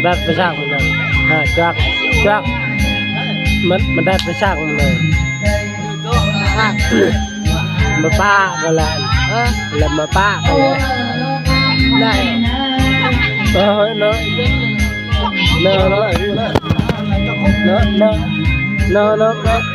ດັດໄປສັກມັນນະ ອ່າ ຈວັກ ຈວັກ ມັນ ມັນດັດໄປສັກມັນເລີຍ ມາປະກໍແລ້ວ ເອີ ແລ້ວມາປະກໍແລ້ວ ໄດ້ ເອີ ເນາະ ເນາະ ເນາະ ເນາະ ເນາະ ເນາະ.